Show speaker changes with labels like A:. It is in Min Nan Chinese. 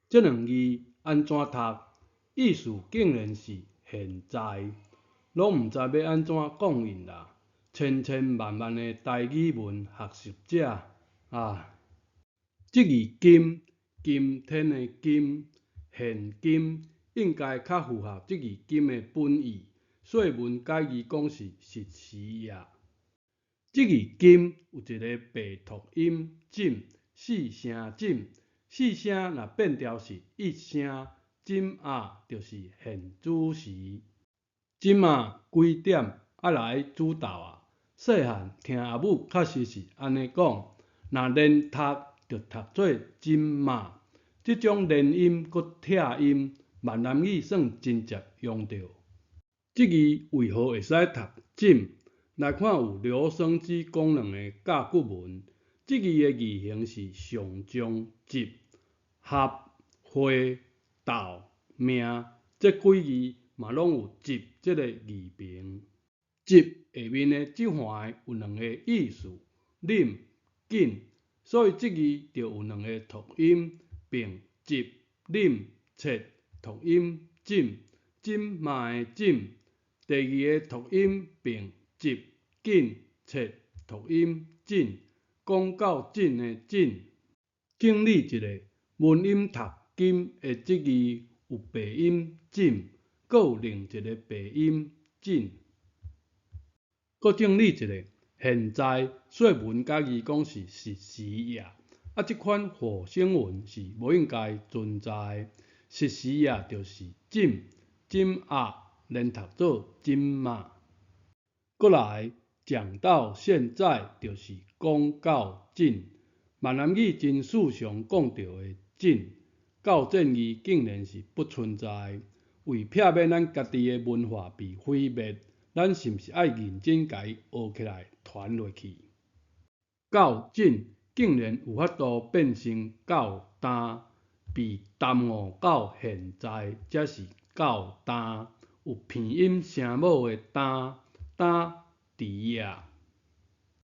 A: 這兩字按怎讀？意思竟然是現在，攏毋知欲按怎講𪜶啦！千千萬萬的台語文學習者啊！這字今，今天的今，現今應該較符合這字今的本意。說文解字講是實時也。這字今有一个白讀音浸，四聲浸，四聲若變調是一聲，今仔就是現主時。這馬幾點愛來煮豆啊？細漢聽阿母確實是按呢講，若連讀就讀做這馬。這種連音閣拆音，閩南語算真捷用著。這字為何會使讀浸？來看有留聲機功能的甲骨文，這字的字形是上上集、合、會、鬥、命，這幾字嘛攏有集這个字形。集下面的這橫有兩个意思，啉、緊，所以這字就有兩个讀音，並集、啉、切讀音浸，這馬的浸。第二个讀音並集、緊、切讀音緊，講到緊的緊。整理一下，文音讀金的這字有白音浸，閣有另一个白音緊。閣整理一下，現在說文解字講是實時也，啊，這款火星文是無應該存在。實時也就是浸，這仔連讀做這馬。閣來講到現在，就是講到盡。閩南語真時常講著的盡，到這字竟然是不存在。為避免咱家己的文化被毀滅，咱是毋是愛認真共伊學起來，傳落去？到盡竟然有法度變成到今，被耽誤到現在才是到今，有鼻音聲母的今，今遲矣。